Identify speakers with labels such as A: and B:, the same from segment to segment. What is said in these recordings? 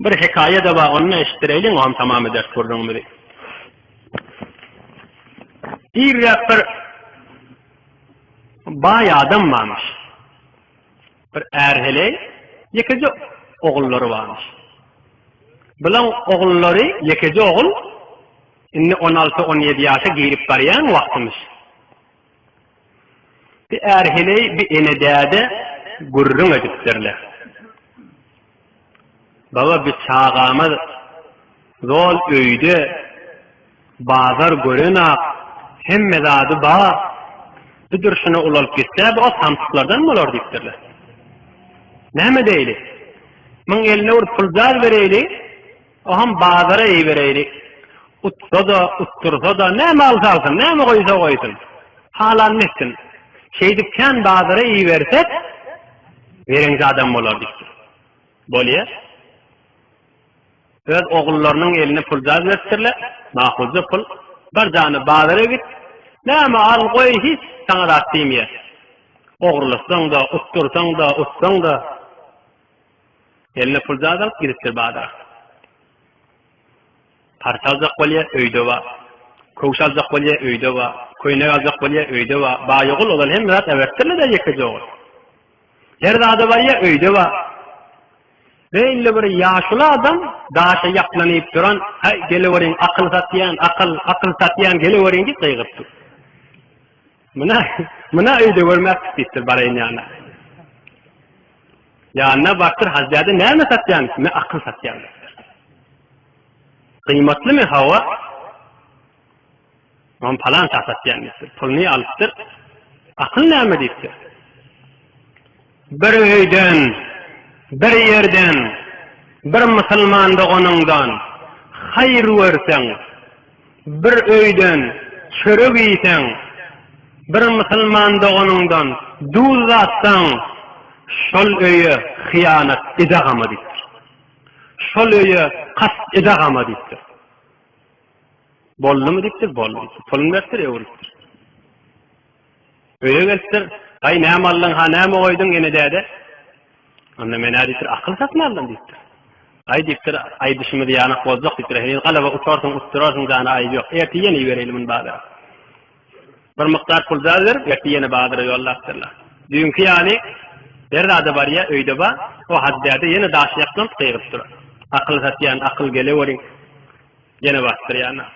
A: Bir hekaýa-da bar, ony-da eşitdireýliň, oňam tamam ederis gürrüňimizi. Irräk bir baý adam barmyş. Bir är-heleý, ýekeje ogullary barmyş. Bulaň ogullary, ýekeje ogul, indi on alty-on ýedi ýaşa girip barýan wagtymyş. Bir är-heleý, bir ene-däde gürrüň edipdirler. Baba, bir çagamyz zol öýde, bazar görenak, hemme zady bar. Bir durşuna ulalyp gitse, bu o samsyklardan bolar diýipdirler. Näme edeýli? Muň eline bir puljaz bereýli, Oham bazara ibereýli. Utsa-da, utdursa-da, näme alsa alsyn, näme goýsa goýsun. Halanyny etsin. Şeýdip kän bazara ibersek, bereňji adam bolar diýipdir. Bolýa. Öz ogullarynyň eline puljaz beripdirler, makulja pul. Bar jana bazara git, näme al goý hiç saňa zat diýmeýär. Ogurlasaň-da, utdursaň-da, utsaň-da. Eline puljaz alyp gidipdir bazara. Parça aljak bolýa, öýde bar. Köwüş aljak bolýa, öýde bar. Köýnek aljak bolýa, öýde bar. Baý ogul ozal hemme zat äbertdirle-de ýekeje ogul. Her zada barýa, öýde bar. Beýle bir ýaşuly adam daşa ýaplanyp duran, Häý, geleweriň, akyl satýan, akyl, akyl satýan, geleweriň diýip gygyrypdyr. Muna, muna öýde görmäpdik diýipdir, baraýyn ýanyna. Ýanyna barypdyr, Hajy däde näme satýaň? Men akyl satýan diýipdir. Gyýmatlymy? Hawa. Ony palança satýan diýipdir. Puluny alypdyr. Akyl näme diýipdir. Bir öýden, bir ýerden, bir musulman doganyňdan haýyr görseň, Bir öýden çörek iýseň, bir musulman doganyňdan duz datsaň, şol öýe hyýanat edagama diýipdir. Şol öýe kast edagama diýipdir. Boldumy diýipdir, boldy diýipdir. Puluny beripdir, öwrülipdir. Öýe gelipdir. Aý, näme aldyň, ha näme goýduň ene däde? Onda men-ä diýipdir, akyl satyn aldym diýipdir. Aý diýipdir, aýdyşymyz ýanak boljak diýipdir. Heniz galaba utarsyň, utdurarsyň jana aýyp ýok. Ertir ýene ibereýli muny bazara. Bir mukdar pul zat berip, ertir ýene bazara ýollapdyrlar. Düýnki ýaly her zada barýa, öýde bar. O Hajy däde ýene daşy ýaklanyp gygyryp durar. Akyl satýan, akyl geleweriň. Ýene basypdyr ýanyna.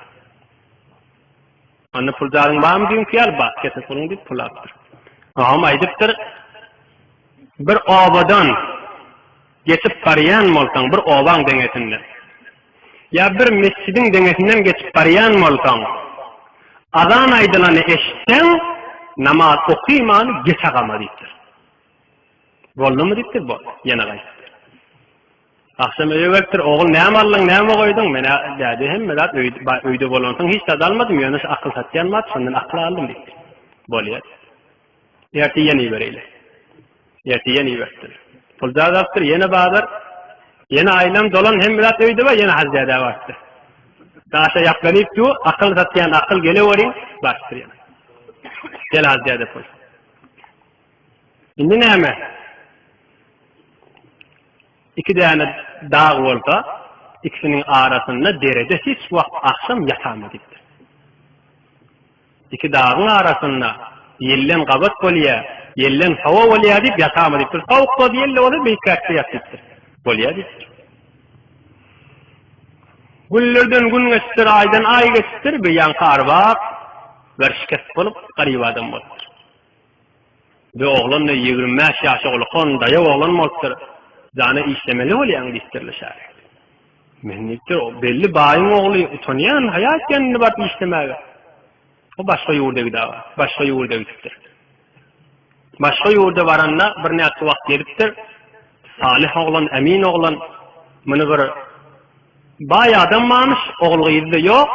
A: Onda pul zadyň barmy düýnki ýaly bar, getir puluňy diýip pul alypdyr. Agam aýdypdyr, bir obadan geçip barýan bolsaň, bir obaň deňesinden ýa bir mesjidiň deňesinden geçip barýan bolsaň, azan aýdylany eşitseň, namaz okymany geç agama diýipdir. Boldumy diýipdir, boldy. Ýene gaýdypdyr. Agşam öýe gelipdir, Ogul näme aldyň, näme goýduň? Men-ä däde hemme zat öýde bolansoň hiç zat almadym, ýöne şu akyl satýan bar, şondan akyl aldym diýipdir. Bolýar. Ertir ýene ibereýli. Ertir ýene iberipdir. Pul zat alypdyr, ýene bazar. Ýene aýlan dolan hemme zat öýde bar, ýene Hajy dädä barypdyr. Daşa ýaplanyp dur, akyl satýan akyl geleweriň, barypdyr ýene. Gel Hajy däde pul. Indi näme? Iki däne dag bolsa, ikisiniň arasynda derede hiç wagt agşam ýatama diýipdir. Iki dagyň arasynda ýelden gabat bolýa, ýelden hawa bolýa diýip ýatama diýipdir. Sowuk bolsa, ýelde bolsa beýikräkde ýat diýipdir. Bolýa diýipdir. Günlerden gün geçipdir, aýdan aý geçipdir, bir ýaňky arbap werşikest bolup, garyp adam bolupdyr. Bir oglan-da 25 ýaşa ulakan daýaw oglan bolupdyr. Jana işlemeli bolýaň diýipdirler şägirdi. Men diýipdir, belli baýyň ogly, utanýan, haýa etýän indi baryp işlemäge. O başga ýurda gidäge, başga ýurda gidipdir. Başga ýurda baranda birnäçe wagt gelipdir. Salyh oglan, emin oglan, muny bir baý adam barmyş, ogul-gyzy-da ýok.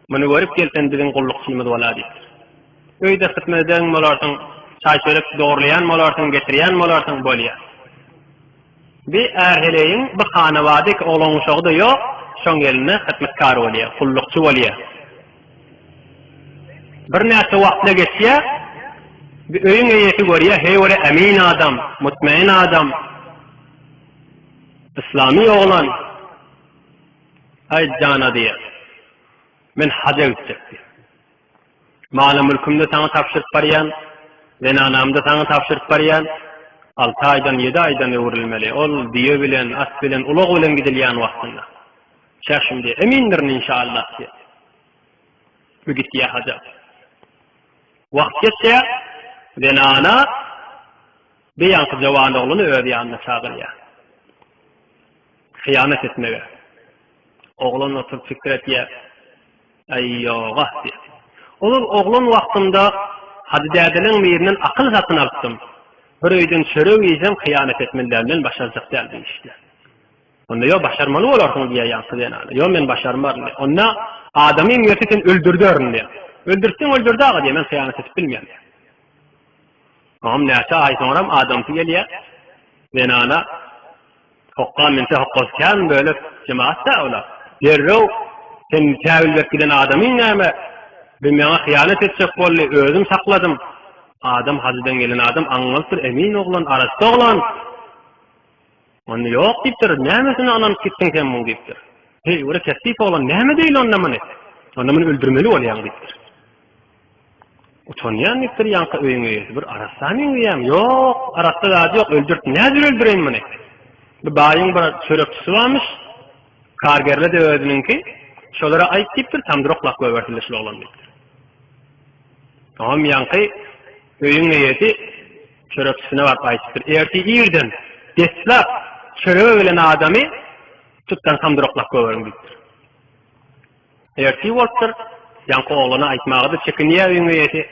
A: Muny görüp gel sen biziň gullukçymyz bola diýipdir. Öýde hyzmat eden bolarsyň, çaý-çörek dogurlaýan bolarsyň, getirýän bolarsyň, bolýar. Bi är-heleýiň bir hanabady iki oglan-uşagy-da ýok, şoň elinde hyzmatkar bolýar, gullukçy bolýar. Birnäçe wagtla geçýär, bi öýüň eýesi görýär, heý bir emin adam, mutmain adam. Yslamy oglan, Aý jana diýýär. Men haja gitjek diýýär. Maly-mülkümde saňa tabşyryp barýan, zenanamda saňa tabşyryp barýan. Alty aýdan, ýedi aýdan öwrülmeli. Ol düýe bilen, at bilen, ulag bilen gidilýän wagtynda. Çäşim diýýär. Emindirin inşallah diýýär. Bu gitýär haja. Wagt geçýär, zenana Bir ýaňky jowan ogluny öz ýanyna çagyrýar. Hyýanat etmege. Oglan oturyp pikir etýär. Aý, ýog-a, diýýär. Ozal oglan wagtymda Hajy dädeleň birinden akyl satyn alypdym. Bir öýden çörek iýsem hyýanat etmeli däl, men başarjak däl bu işde. Onda ýok, başarmaly bolarsyň diýýär ýaňky zenana. Ýok, men başarmaryn diýýär. Onda adamyň gelse sen öldürderin diýýär. Öldürtseň öldür dagy diýýär, men hyýanat edip bilmeýän diýýär. Oňam näçe aý soňram adamsy gelýär. Zenana hokga münse hokgasy kän bölek jemaat-da ola. Derrew sen täwil berip giden adamyň näme? Bir meňe hyýanat etjek boldy, özüm sakladym. Adam hajydan gelen adam aňňalypdyr, emin oglan, arassa oglan. Onda ýok diýipdir, nämesine ynanyp gitdiň sen muň diýipdir. Heý, bir kesip oglan, näme deýli onda muny? Onda muny öldürmeli bolýaň diýipdir. Utanýan diýipdir ýaňky öýüň eýesi. Bir arassa meňzeýäň. Ýok, arassa zady ýok, öldürt. Nädip öldüreýin muny? Bu baýyň bir çörekçisi barmyş. Kargerle-de özüniňki. Şolara aýt diýipdir, tamdyr oklap goýbersinler şul oglany diýipdir. Oňam ýaňky öýüň eýesi çörekçisine baryp aýdypdyr. Ertir irden deslap çörege gelen adamy tutdan tamdyr oklap goýberiň diýipdir. Ertir bolupdyr. Ýaňky oglana aýtmaga-da çekinýär öýüň eýesi.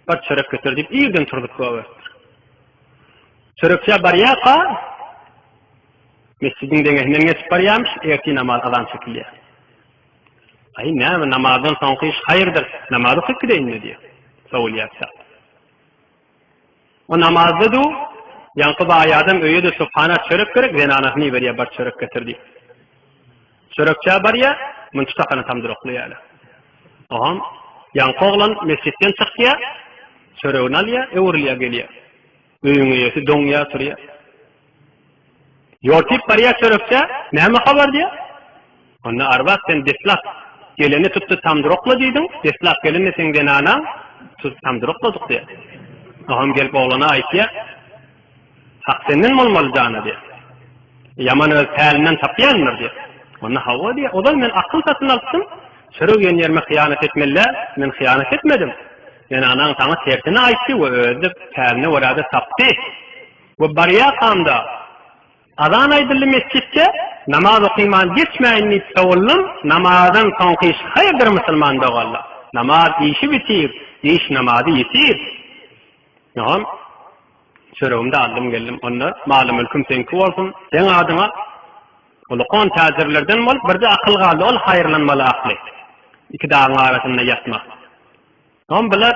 A: Bir çörek getir diýip, irden turzup goýberipdir. Çörekçä barýarka, mesjidiň deňesinden geçip barýarmyş, ertir namaz azan çekilýär. Aý, näme, namazdan soňky iş haýyrdyr, namaz okyp gideýin-le diýýär. Sowulýar kitap. O namazda du, ýaňky baý adam öýe-de subhana çörek gerek, zenanasyny iberýär, bar çörek getir diýip. Çörekçä barýar, muny tutakana tamdyr oklaýarlar. Oňam ýaňky oglan mesjitden çykýar, çöregini alýar, öwrülýär gelýär. Öýüň eýesi doňýar, turýar. Ýortyp barýar çörekçä, näme habar diýýär. Onda arwah sen deslap geleni tutdy tamdyr okla diýdiň, deslap gelende seň zenanaň tutup tamdyr okladyk diýýär. Oňam gelip oglana aýtýar. Hak senden bolmaly jana diýýär. Ýaman öz pälinden tapýandyr diýýär. Onda hawa diýýär. Ozal men akyl satyn alypdym. Çörek iýen ýerime hyýanat etmeli däl. Men hyýanat etmedim. Zenanaň saňa tersini aýtdy we özi-de päline görä-de tapdy. We barýarkam-da, azan aýdyldy mesjitde, namaz okyman geçmäýin diýip sowuldym, namazdan soňky iş haýyrdyr musulman doganlar. Namaz işi bitir, iş namazy ýitir. Ýoham, çöregimi-de aldym geldim. Onda maly-mülküm seňki bolsun, seň adyňa. Ulkan täjirlerden bolup birje akyl galdy, ol haýyrlanmaly akly. Iki dagyň arasynda ýatmak. Soň bular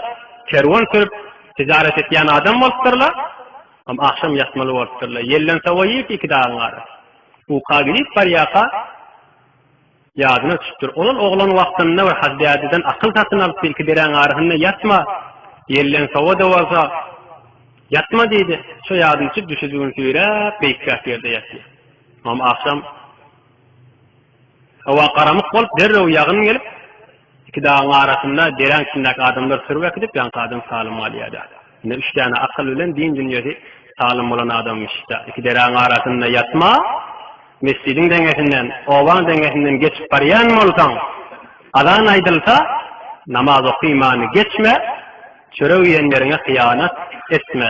A: kerwen sürüp, tijaret etýän adam bolupdyrlar. Hem agşam ýatmaly bolupdyrlar. Ýelden sowa iýip iki dagyň arasy. Uka girip barýarka, ýadyna düşüpdir. Ozal oglan wagtynda bir Hajy dädeden akyl satyn alypdy, iki deräň arasynda ýatma, ýelden sowa-da bolsa, ýatma diýdi. Şo ýadyna düşüp, düşejigini süýräp, beýikräk ýerde ýatýar. Hem agşam howa garamyk bolup, derrew ýagyn gelip, Iki dagyň arasynda deräň içindäki adamlar sürüp äkidip, ýaňky adam salym galýar-da. Indi üç däne akyl bilen din dünýesi salym bolan adammyş-da. Iki deräň arasynda ýatma, mesjidiň deňesinden, obaň deňesinden geçip barýan bolsaň, azan aýdylsa, namaz okymany geçme, çörek iýen ýeriňe hyýanat etme.